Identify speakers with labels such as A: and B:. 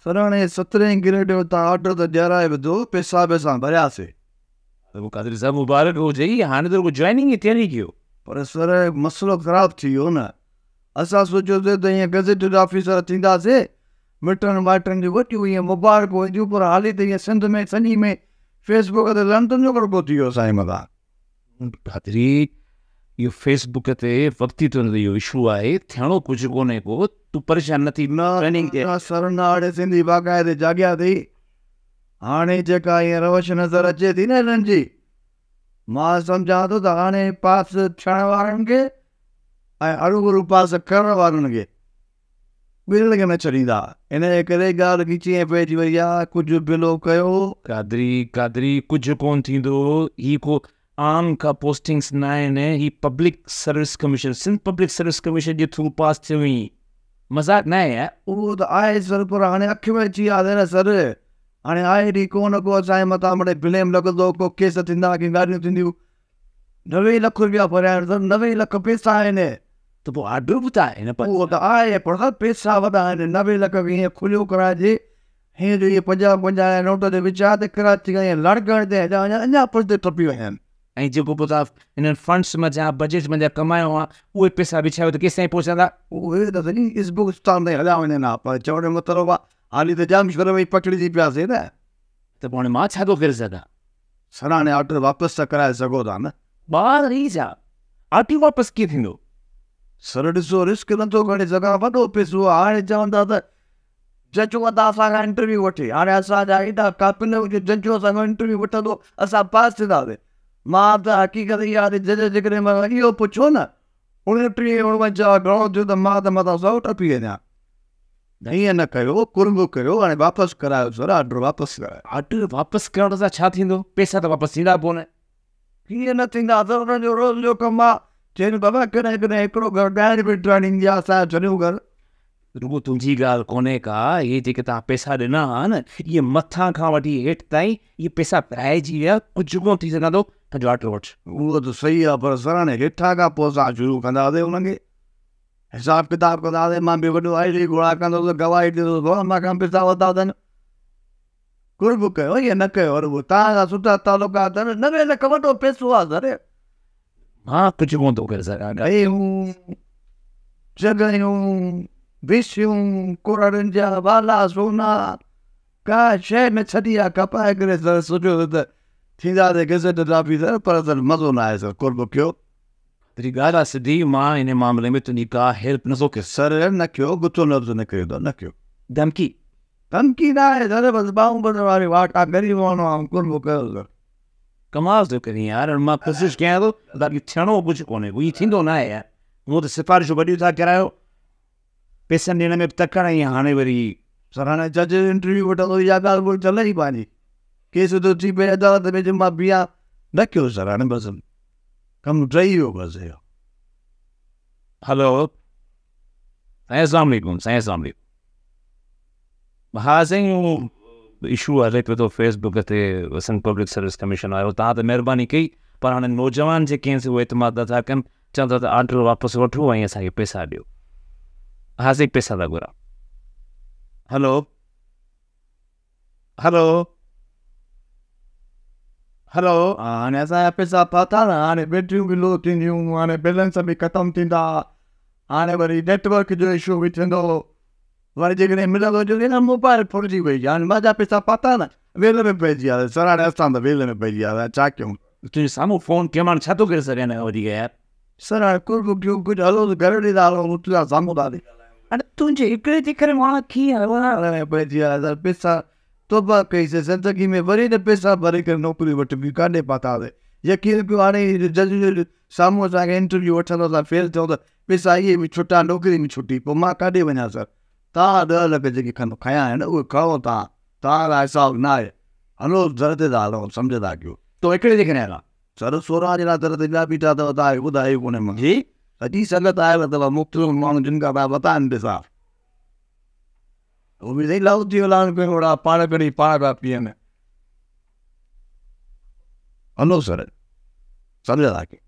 A: سر هاڻي 17 گريڊ جو توهان آرڊر ته ڏيارائي وڌو، پئسا به اسان ڀرياسي.
B: ته قادري صاحب مبارڪ هجي، هاڻي ته رڳو جوائننگ ئي ٿيڻي ڪيو.
A: پر سر مسئلو خراب ٿي ويو نه، اسان سوچيوسي ته ائين گزيٽيڊ آفيسر ٿينداسي، مٽن مائٽن جون وڏيون ائين مبارڪون اينديون، پر حالي ته ائين سنڌ ۾ سڄي ۾ فيس بڪ تي لعنتن جو ڪڙڪو ٿي ويو اسان جي مٿان.
B: قادري اهو فيس بڪ تي وقتي طور تي اهو اشو آهي، ٿيڻو ڪجهه ڪونهي ڪو، تون پريشان نه ٿي.
A: نه نه سر نه، هاڻي سنڌي باقاعدي جاڳيا اٿئي. هاڻي جيڪا ائين روش نظر اچي ٿي نه هنن جي، مان سمجهان ٿو ته هاڻي پاس ٿيڻ وارن کي ۽ هروڀرو پاس ڪرڻ وارن کي ٻنهي کي نه ڇڏيندا. ان جي ڪري ڳالهه ڳچيء ۾ پئجي وئي آهي، ڪجهه بلو ڪيو.
B: قادري قادري ڪجهه ڪونه ٿيندو، هي ڪو عام ڪا پوسٽنگس نه آهن، هي public service commission, Sindh public service commission جي ٿرو پاس ٿيو آهين، مذاق نه آهي يار.
A: اهو ته آهي سر، پر هاڻي اک ۾ اچي ويا آهي نه سر، هاڻي آهي ڏينهن ڪو نه ڪو اسان جي مٿان مڙئي بليم لڳندو، ڪو ڪيس ٿيندا، ڪي ڳالهيون ٿينديون. 90 لک روپيا ڀريا آهن سر، 90 لک پيسا آهن.
B: ته پوء آرڊر به ته آهي نه.
A: اهو ته آهي پر سر پيسا وڏا آهن، 90 لک به ائين کليو ڪرائجي، هيئن جو اهي 50 50 جا نوٽ تي وڇايا ته ڪراچي کان ائين لاڙڪاڻي تائين هليا وڃن، اڃا پٺتي ٽپي وڃن.
B: ۽ جيڪو پوء توهان انهن فنڊس منجهان بجيٽ منجهان ڪمايو آهي اهي پئسا وڇايو ته ڪيستائين پهچندا؟
A: اهي ته سڄي ازبڪستان تائين هليا وڃن ها، پر چوڻ جو مطلب آهي حالي ته ڄامشوري ۾ ئي پڪڙجي پياسين نه.
B: ته پوء هاڻي مان ڇا ٿو ڪري سگهان؟
A: سر هاڻي آرڊر واپس ته ڪرائي سگهو ٿا نه؟
B: ٻار هي ڇا؟ آرڊر واپس ڪيئن ٿيندو؟
A: سر ڏسو رسڪ نٿو کڻي سگهان، وڏو پئسو آهي. هاڻي چون ٿا ته جج وٽان اسان کان انٽرويو وٺي، هاڻي اسان جا ايڏا قابل آهيون جو جج اسان کان انٽرويو وٺندو اسان پاس ٿينداسين. مان ته حقيقت اها آهي ته جج جيڪڏهن مون کان اهو پڇيو نه 29 49 گهڻو ٿيو ته مان ته مٿان سئو ٽپي وڃان. ائين نه ڪيو، قرب ڪيو، هاڻي واپس ڪرايو سر، آرڊر واپس ڪرايو.
B: آرڊر واپس ڪرڻ سان ڇا ٿيندو؟ پئسا ته واپس ٿيندا ڪونه.
A: ڪيئن نه ٿيندا سر، انهن جو روز جو ڪم آهي. چين بابا ڪڏهن ڪڏهن هڪڙو گهر ٻاهر به ٽرڻ ايندي آهي، اسان جو ڇڏيو گهر.
B: رڳو تنهنجي ڳالهه ڪونهي ڪا، اهي جيڪي توهان پئسا ڏنا ها نه، اهي مٿان کان وٺي هيٺ تائين اهي پئسا ورهائجي ويا، ڪجهه ڪونه ٿي سگهندو، پنهنجو آرڊر وٺ.
A: اهو ته صحيح آهي پر سر هاڻي هيٺان کان پوء اسان شروع ڪنداسين انهن کي حساب ڪتاب ڪنداسين. مان به وڏو I D گهوڙا ڪندس، گواهي ڏيندس، ڀلا مان کان پئسا ورتا اٿن. قرب ڪيو ائين نه ڪيو، رڳو توهان سان سٺا تعلقات آهن، 90 لک وڏو پئسو آهي سر.
B: مان ڪجهه ڪونه ٿو ڪري سگهان.
A: گهيون، جڳهيون، بيسيون، ڪرڙن جا والا سونا، ڪا شيء نه ڇڏي آهي کپائي ڪري سر. سوچيو ته ٿينداسين گزيٽيڊ آفيسر، پر سر مزو نه آيو سر، قرب ڪيو.
B: تنهنجي ڳالهه آهي سڌي، مان ان معاملي ۾ تنهنجي ڪا هيلپ نه ٿو ڪري.
A: سر نه ڪيو، گٿو لفظ نه ڪيو ته نه ڪيو.
B: ڌمڪي؟
A: ڌمڪي نه آهي سر، بس ٻانهون ٻڌڻ واري واٽ آهي، غريب ماڻهو آهيان، قرب ڪيو سر.
B: ڪمال ٿو ڪرين يار، مان ڪوشش ڪيان ٿو، باقي ٿيڻو ڪجهه ڪونهي، ائين ٿيندو نه آهي يار. هونء ته سفارشون وڏيون ٿا ڪرايو، پئسن ڏيڻ ۾ به تڪڙ ۽ هاڻي وري.
A: سر هاڻي جج انٽرويو وٺندو اها ڳالهه ٻولهه چلي ئي پنهنجي، ڪيس ٿو ٿي پئي عدالت ۾ جو مان بيهان، نه ڪيو سر هاڻي بس ڪم ڊهي ويو بس اهو.
B: هلو سائين اسلام عليڪم. سائين اسلام عليڪم. ها سائين اهو اشو هلي پيو ٿو فيس بڪ تي سنڌ پبلڪ سروس ڪميشن وارو، توهان ته مهرباني ڪئي پر هاڻي نوجوان جيڪي آهن سي اهي اعتماد نٿا ڪن، چون ٿا ته آرڊر واپس وٺو ۽ اسان کي پئسا ڏيو. ها سائين پئسا ٿا گهران. هلو هلو هلو.
A: هاڻي اسان جا پئسا ڦاٿا نه، هاڻي بيٽريون به لو ٿينديون، هاڻي بيلنس به ختم ٿيندا، هاڻي وري نيٽ ورڪ جو اشو به ٿيندو، وري جيڪڏهن ملندو جو نه موبائل ڦرجي وئي، هاڻي منهنجا پئسا ڦاٿا نه، ويل ۾ پئجي ويا سر، هاڻي اسان ته ويل ۾ پئجي ويا، ڇا ڪيون.
B: تنهنجي سامهون فون ڪيم، هاڻي ڇا ٿو ڪري سگهان هن کان وڌيڪ يار.
A: سر هاڻي قرب ڪيو ڪجهه، هلو ته گهر ڏي ٿا هلون، اتي ٿا سامهون ٿا ڳالهايون.
B: هاڻي تنهنجي هڪڙي جي ڪري مان ڪيئن هلان.
A: ويل ۾ پئجي ويا سر، پئسا توبه ڪئي سي زندگي ۾ وري نه پئسا ڀري ڪري نوڪري وٺبي، ڪاڏي پاتاسين. يقين ڪيو هاڻي جج جو سامهون اسان کي انٽرويو وٺندو، اسان فيل ٿيون ته پئسا اهي به ڇٽا، نوڪري به ڇٽي، پوء مان ڪاڏي وڃان سر. توهان 10 لک جيڪي کن کنيا آهن اهي کڻو توهان، توهان لاء حساب نه آهي. هلو در تي ٿا هلون، سمجهندا ڪيو.
B: تو هڪڙي جي ڪري هلان.
A: سر 16 ڄڻا در تي ٻيا بيٺا اٿو، توهان کي ٻڌايو ئي ڪونهي مان.
B: جي؟
A: سڄي سنگت آيل اٿو، مختلف ماڻهو جن کان توهان ورتا آهن پئسا، اهي به سائين لائو ٿي ويا آهن، پاڻ ڪڍي پاڻ پيا پيئن. هلو سر، سمجهندا ڪيو.